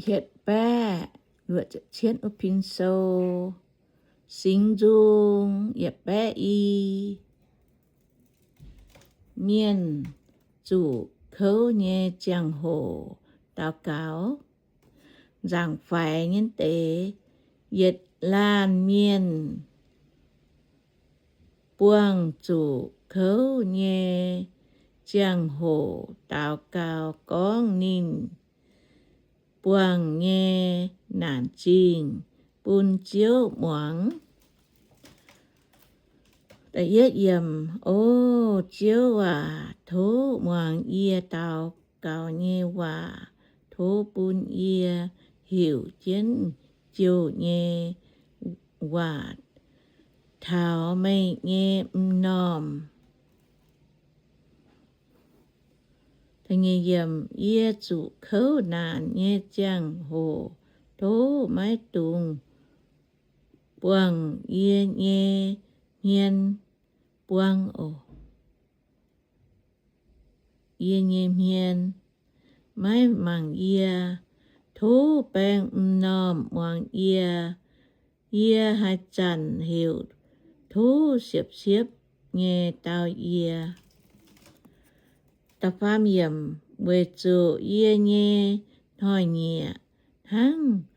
hietc baeqv luoqc ziepc cietv wuov pin sou, Singx Nzung yietc baeqv i. Mienh zuqc kouv nyei ziangh hoc daux gaux. Nzaangc faix nyei deix, yietc laanh mienh buangh zuqc kouv nyei ziangh hoc daux gaux gorngv ninh buangh nyei naanc zingh bun Ziouv muangx. O Ziouv aac, tov muangx yie daux gaux nyei waac. Tov bun yie heuc jienv jouh nyei waac taux meih nyei m'normh. Yie zuqc kouv naanc nyei ziangh hoc, tov maiv dungx buangh yie nyei hmien, buang oc, yie nyei hmien, maiv mangc yie. Tov baeng m'normh muangx yie. Yie haaix zanc heuc tov siepv-siepv nyei dau yie. Weic zuqc yie nyei hnoi-nyieqc hnangv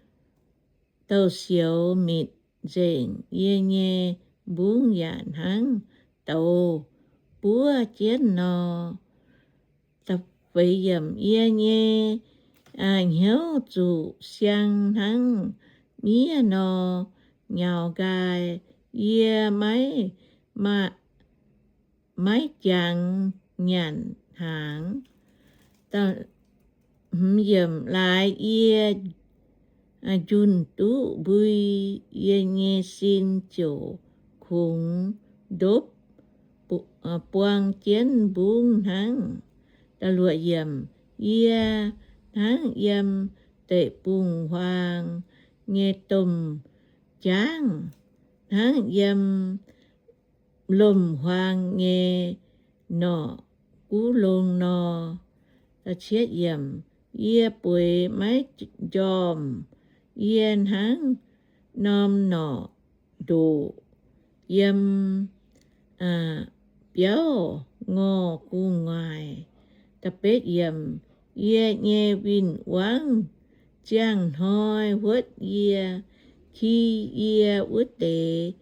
douz-sioux mitc nzengc, yie nyei mbungv yaac hnangv douz buov jienv nor. Yie nyei hnyouv zuqc siang hnangv miev nor nyaux nqaai, yie maiv, maiv jangx nyanc hnaangx. Laaix yie njunh duqv mbui, yie nyei sin ziouc kungx ndopv buang jienv mbungv hnangv. Yie hnangv yiem deic-bung-huaang nyei domh jaangv, hnangv yiem lomc-huaang nyei norqc guv longh nor. Yie bueix maiv njormh, yie hnangv norm norqc ndoqc yiem biauv ngorh gu'nguaaic. Yie nyei win-wangv ziangh hnoi huotv yie, ki yie wuov deix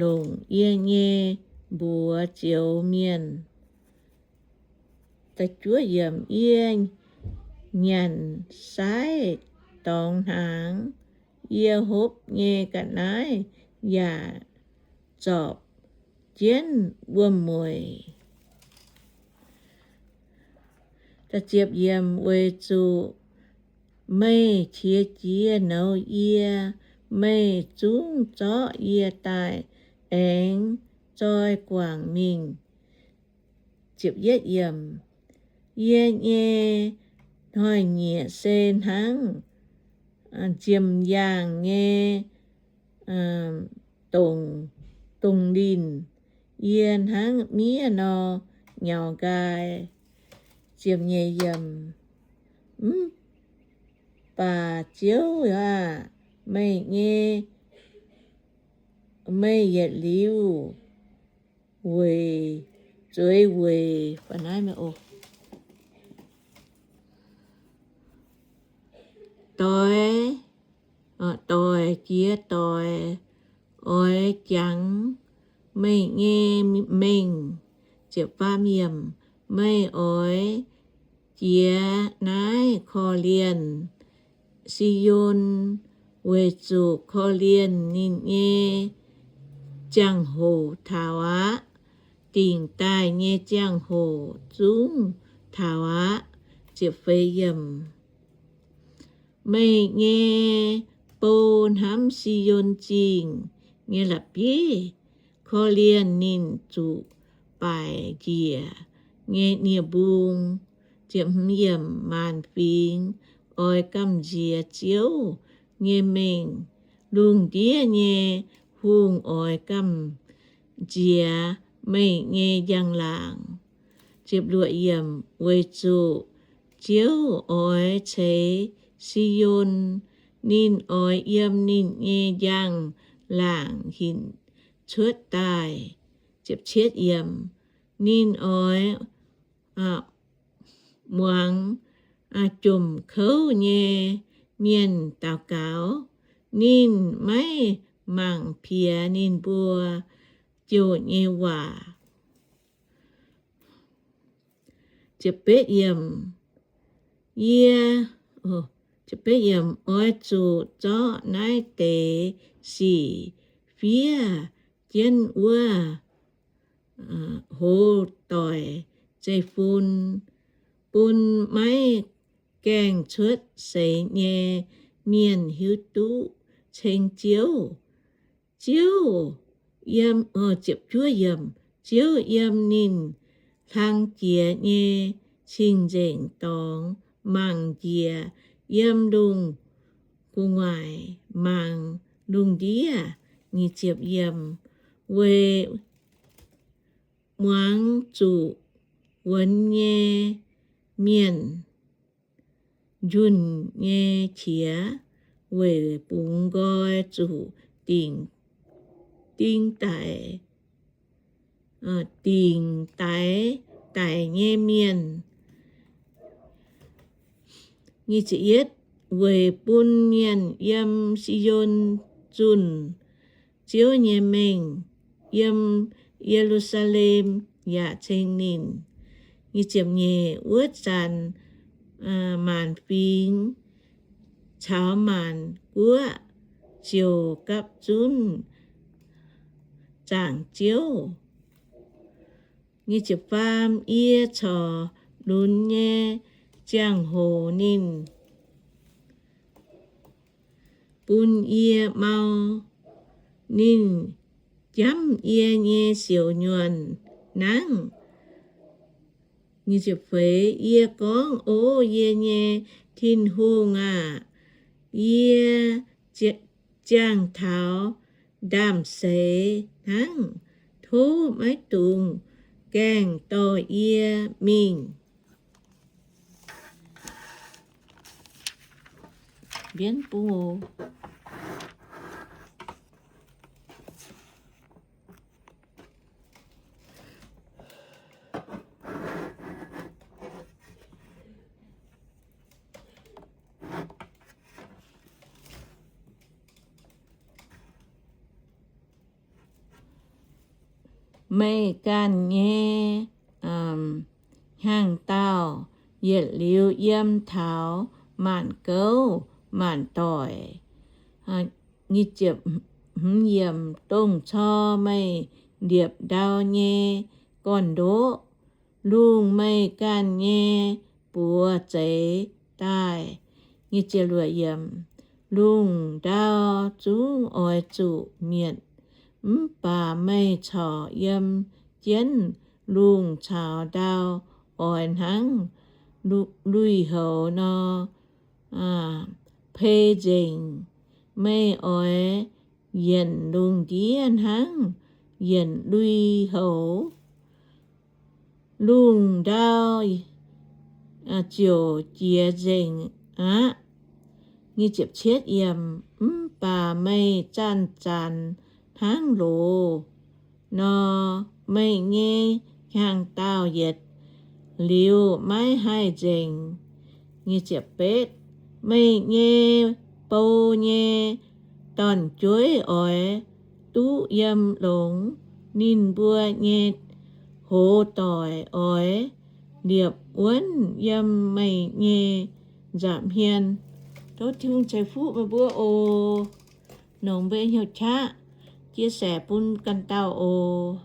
longc yie nyei mbuox zioux mienh. Yie nyanc saaiv dorngx hnaangx, yie hopv nyei ga'naaiv yaac zorpc jienv wuom-mueic. Weic zuqc meih qiex jiez nouz yie, meih zungv zorqv yie daaih aengx zoi guangc mingh. Yie nyei hnoi-nyieqc se hnangv nziemx yaangh nyei dongh linh, yie hnangv miev nor nyaux nqaai. Mv baac Ziouv aah! Meih nyei, meih yietc liuz weic, zueiz weic doix, doic jiex doic oix jangx meih nyei mengh. Meih oix jiex naaiv korv-lienh Si^on, weic zuqc korv-lienh ninh nyei ziangh hoc taux aqv. Dingc daaih nyei ziangh hoc zungv taux aqv. Meih nyei bou hnamv Si^on Zingh nyei la'bieiv, korv-lienh ninh zuqc baaic njiec nyei nie-mbung. Maanc fingx oix gamh nziex Ziouv nyei mengh. Lungh ndiev nyei hungh oix gamh nziex meih nyei njang-laangc. Weic zuqc Ziouv oix ceix Si^on. Ninh oix yiem ninh nyei njang-laangc hinc cuotv daaih. Ninh oix muangx jomc kouv nyei mienh daux gaux. Ninh maiv mangc piex ninh mbuo jouh nyei waac. Yie oix zuqc zorqv naaiv deix sic fiev jienv wuov hoz doic zeiv-fun, bun maiv gaengh cuotv seix nyei mienh hiuv duqv ceng Ziouv. Ziouv yiem, Ziouv yiem ninh hlang jiex nyei cing-nzengc dorngx mangc njiec, yiem lungh gu'nguaaic mangc lungh ndiev. Weic muangx zuqc wuonx nyei mienh njunh nyei qiex, weic bungx nqoi zuqc dingc, dingc daic, dingc daic, daic nyei mienh. Weic bun mienh yiem Si^on zunh Ziouv nyei mengh, yiem Ye^lu^saa^lem yaac ceng ninh. Wuov zanc maanc fingx caux maanc guoqv ziouc gapv zunv zaangc Ziouv. Faam, yie corc lunx nyei ziangh hoc ninh bun yie mau. Ninh jamv yie nyei siouc nyuonh nangv. Yie gorngv, O yie nyei Tin-Hungh aah! Yie ziangh taux ndaamv-seix hnangv. Tov maiv dungx gaengh dorh yie mingh. Meih ganh nyei hnyangx-daauh yietc liuz yiem taux maanc gouv maanc doic. Dongh cor meih liepc ndau nyei gorn-ndoqv, lungh meih ganh nyei buoz zeix daaih. Lungh ndau zungv oix zuqc mietc, mv baac meih corc yiem jienv lungh caux ndau oix hnangv lui-houx nor, pei nzengc. Meih oix yienc lungh ndiev hnangv yienc lui-houx, lungh ndau ziouc jiex nzengc aqv. Mv baac meih zanc-zanc hnangv loz nor, meih nyei hnyangx-daauh yietc liuz maiv haih nzengc. Meih nyei bou nyei dorn-jueiv oix duqv yiem longx, ninh mbuo nyei hoz doic oix liepc wuonv yiem meih nyei nza'hmien. Tov Tin-Hungh ceix fuqv meih mbuo oc. Nongc mbuo hnyouv qaqv chia sẻ bun ganh dauh oc.